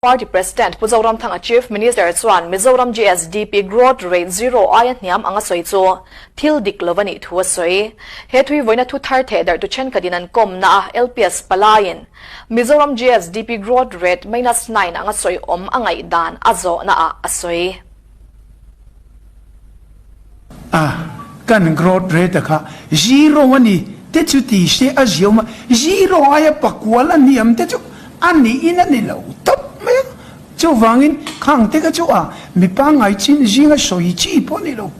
Party President Pu Zoramthanga Chief Minister chuan Mizoram GSDP growth rate zero aia hniam anga sawi chu thil dik lo a nih thu a sawi. He thui vawiina thu thar theh darh tu thenkhatin an kawmna a LPS palaiin Mizoram GSDP growth rate minus nine anga sawi awm a ngaihdan a zawhna ah a sawi. A, kan growth rate a kha zero a ni te chu ti se a ziawm a, zero aia pakual a hniam te chu a niin a ni lo tawp mai a, chuvangin khang te kha chu a mi pangngai chin zinga sawi chi pawh a ni lo.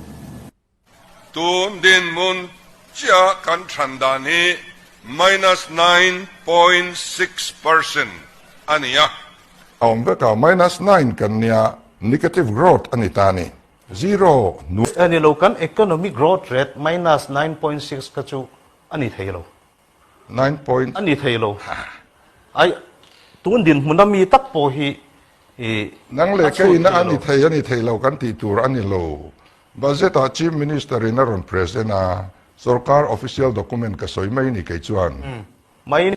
Tun dinhmun chiah kan chhan dan hi minus 9.6% a ni a. A awm vek a, minus nine kan nia, negative growth a ni ta a ni. Zero nu. A ni lo, kan economic growth rate minus 9.6 kha chu a ni thei lo. Nine point. A ni thei lo. Ai, tun dinhmun a mi tak pawh hi i Nang leh keiin a ni thei a ni thei lo kan tih tur a ni lo. Budget ah Chief Minister in a rawn present a, sorkar official document ka sawi mai ni kei chuan. Mai.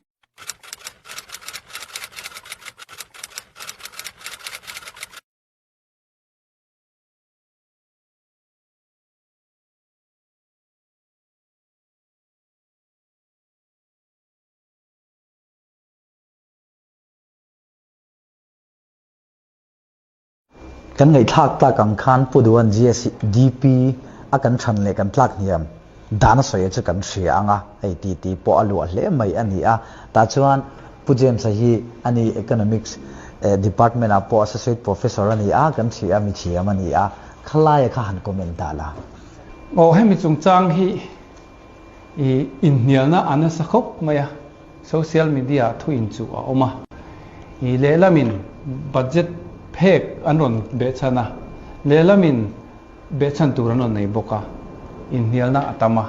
Kan ngaihthlak tak ang khan Pu Duan GSDP a kan chhan leh kan tlak hniam dan a sawi chu kan hria ang a, hei ti ti pawh a luah hle mai a ni a. Tah chuan Pu James-a hi a ni Economics Department ah pawh Associate Professor a ni a, kan hria a, mi thiam a ni a, khalaia kha han comment ta la. Aw hemi chungchang hi i inhnialna a nasa khawp mai a. Social media ah thu inchuh a awm a, i lehlamin budget phek an rawn behchhan a, lehlamin behchhan tur an rawn nei bawk a, inhnialna a tam a.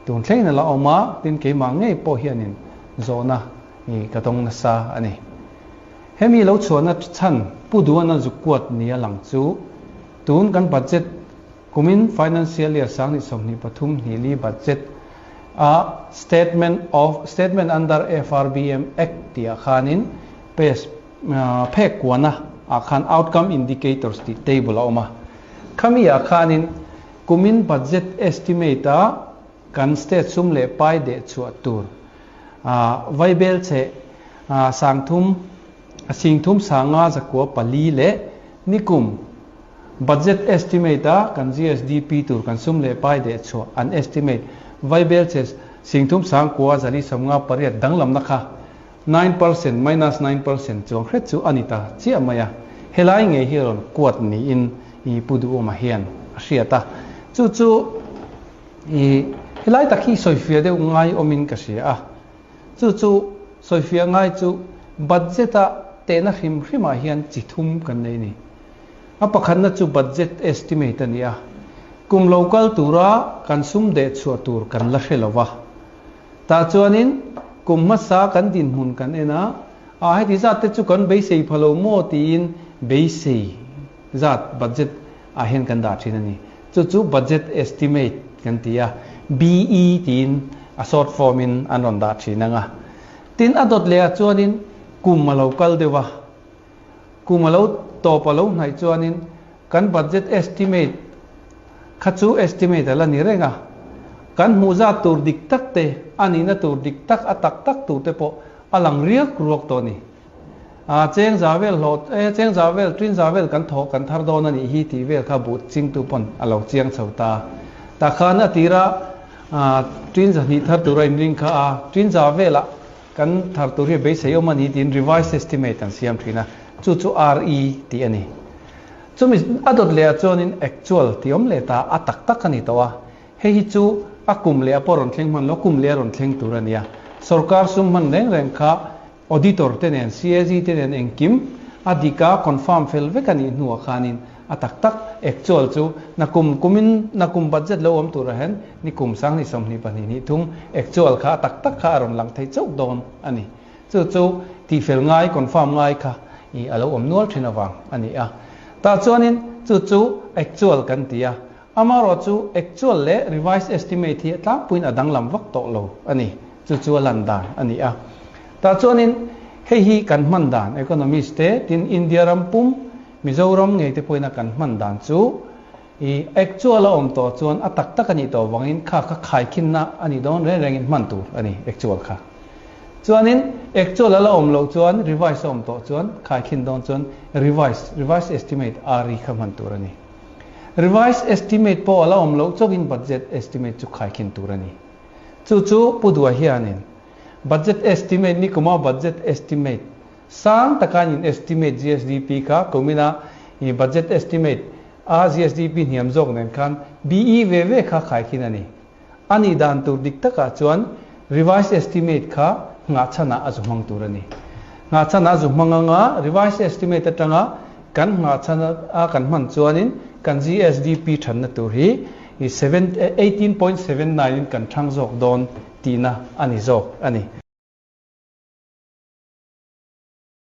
Tun thlengin a la awm a, tin keimah ngei pawh hianin zawhna i ka dawng nasa a ni. Hemi lo chhuahna chhan Pu Duana Zukuat nia lang chu tun kan budget Kumin Financial Year 2023 hnih li budget a Statement of Statement under FRBM Act tih ah khanin page phek kuana ah khan Outcome Indicators tih table a awm a. Khami ah khanin kumin budget estimate a kan state sum leh pai deh chhuah tur vaibel chhe sangthum singthum sanga zakua pali leh nikum Budget estimate a kan GSDP tur kan sum leh pai deh chhuah an estimate vaibel che singthum sangkua zali 58 danglamna kha 9% minus 9% chuang hret chu a ni ta chiah mai a, helai ngei hi rawn kuat niin i Pu Duhawma hian a hriat a, chu chu i helai tak hi sawifiah deuh ngai awmin ka hria a, chu chu sawifiah ngai chu budget a tehna hrim hrimah hian chi thum kan nei a ni. A pakhatna chu budget estimate a ni a, kum lo kal tura kan sum deh chhuah tur kan la hre lo va. Tah chuanin kum hmasa kan dinhmun kan en a, a heti zat te chu kan beisei pha lo maw tiin beisei zat budget ah hian kan dah thin a ni. Chu chu budget estimate kan ti a, BE tiin a short form in an rawn dah thin ang a. Tin a dawt leh ah chuanin kum a lo kal deuh a. Kum a lo tawp a lo hnaih chuanin kan budget estimate kha chu estimate a la ni reng a, kan hmuh zat tur dik tak te, a nihna tur dik tak, a tak tak tur te pawh a lang riak ruak tawh a ni. A cheng za vel hlawh e, cheng za vel, ṭin za vel kan thawh kan thar dawn a nih hi tih vel kha buh chingtu pawn a lo chiang chho ta. Tah khan a tira ṭin za hnih thar tura inring kha a ṭin za velah Kan thar tur hi beisei awm a ni tiin revised estimate an siam thin a, chu chu RE tih a ni. Chumi a dawt leh ah chuanin actual tih awm leh ta a tak tak a ni tawh a, hei hi chu a kum leh a pawh rawn thleng hman lo, kum leh a rawn thleng tur a ni a. Sorkar sum hman reng reng kha auditor te nen, CAG te nen engkim a dik a, confirm fel vek a nih hnuah khanin A tak tak, actual chu nakum kumin nakum budget lo awm turah hian nikum 2022 hnih thung actual kha a tak tak kha a rawn lang thei chauh dawn a ni. Chu chu tihfel ngai, confirm ngai kha i a lo awm nual thin avang a ni a. Tah chuanin chu chu actual kan ti a, amaherawh chu actual leh revised estimate hi a tlangpuiin a danglam vak tawh lo a ni. Chu chu a lan dan a ni a. Tah chuanin Hei hi kan hman dan economist te tin India ram pum Mizoram ngei te pawhin a kan hman dan chu i actual a awm tawh chuan a tak tak a nih tawh vangin kha kha khaikhinna a nih dawn reng rengin hman tur a ni actual kha. Chuanin actual a la awm loh chuan revise a awm tawh chuan khaikhin dawn chuan revise, revise estimate, RE kha hman tur a ni. Revise estimate pawh a la awm loh chawkin budget estimate chu khaikhin tur a ni. Chu chu Pu Dua hianin budget estimate ni kuma budget estimate sang taka an in estimate GSDP kha kumina i budget estimate a GSDP hniam zawk nen khan BE ve ve kha khaikhin a ni. A nih dan tur dik takah chuan revise estimate kha nghahchhanah a zu hmang tur a ni. Nghahchhanah a zu hmang anga revise estimate atanga kan nghahchhan a kan hman chuanin kan GSDP thanna tur hi i 18.79 in kan thang zawk dawn tihna a ni zawk a ni.